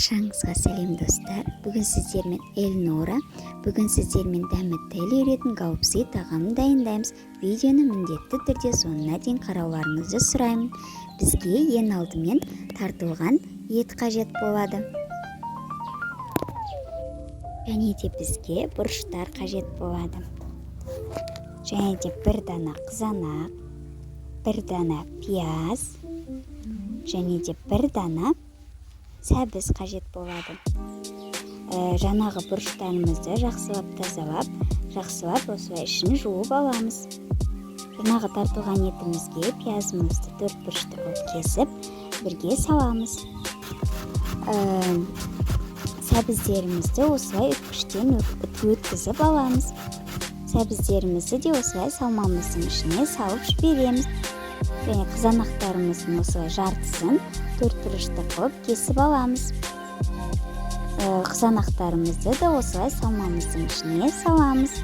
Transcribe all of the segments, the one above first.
Баршаңызға сәлем, достар! Бүгін сіздермен Эльнора. Бүгін сіздермен дәмі тіл үйіретін голубцы тағамын дайындаймыз. Видеоны міндетті түрде соңына дейін қарауларыңызды сұраймын. Бізге ең алдымен тартылған ет қажет болады және де бізге бұрыштар қажет болады және де бір дана қызанақ, бір дана пияз және де бір дана сәбіз қажет болады. Жаңағы бұрыштарымызды жақсылап тазалап, жақсылап осылай ішін жуып аламыз. Жаңағы тартылған етімізге пиязымызды төрт бұрышты қылып кесіп, бірге саламыз. Сәбіздерімізді осылай үткіштен өткізіп аламыз. Сәбіздерімізді де осылай салмамыздың ішіне салып жібереміз және қызанақтарымыздың осылай жартысын төрт бұрышты қылып кесіп аламыз. Қызанақтарымызды да осылай салмамыздың ішіне саламыз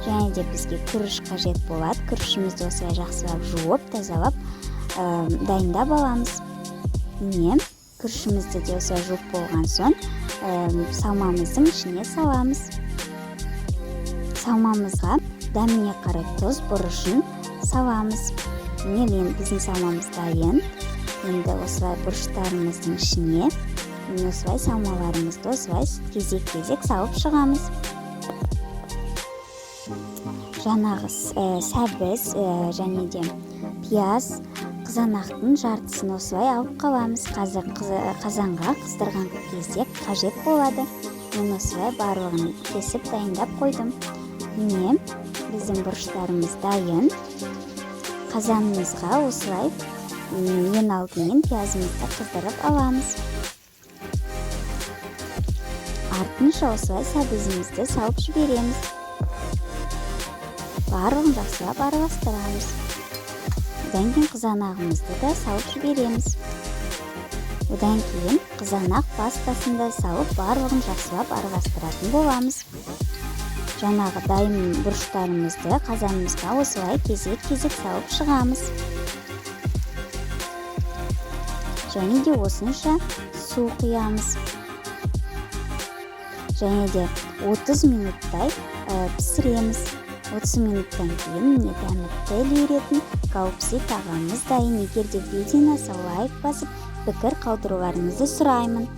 және де бізге күріш қажет болады. Күрішімізді осылай жақсылап жуып, тазалап, дайындап аламыз. Міне, күрішімізді де осылай жуып болған соң, салмамыздың ішіне саламыз. Салмамызға дәміне қарай тұз, бұрышын саламыз. Міне, біздің салмамыз дайын. Енді осылай бұрыштарымыздың ішіне, міне, осылай салмаларымызды осылай кезек кезек салып шығамыз. Жаңағы сәбіз және де пияз, қызанақтың жартысын осылай алып қаламыз. Қазір қазанға қыздырған кезде қажет болады. Мен осылай барлығын кесіп, дайындап қойдым. Міне, біздің бұрыштарымыз дайын. Қазанымызға осылай ең алдымен пиязымызды қыздырып аламыз. Артынша осылай сәбізімізді салып жібереміз. Барлығын жақсылап араластырамыз. Одан кейін қызанағымызды да салып жібереміз. Одан кейін қызанақ пастасын да салып, барлығын жақсылап араластыратын боламыз. Жаңағы дайын бұрыштарымызды қазанымызға осылай кезек-кезек салып шығамыз және де осынша су құямыз және де 30 минуттай пісіреміз. 30 минуттан кейін, міне, дәмі тіл үйіретін голубцы тағамымыз дайын. Егер де видео ұнаса, лайк басып, пікір қалдыруларыңызды сұраймын.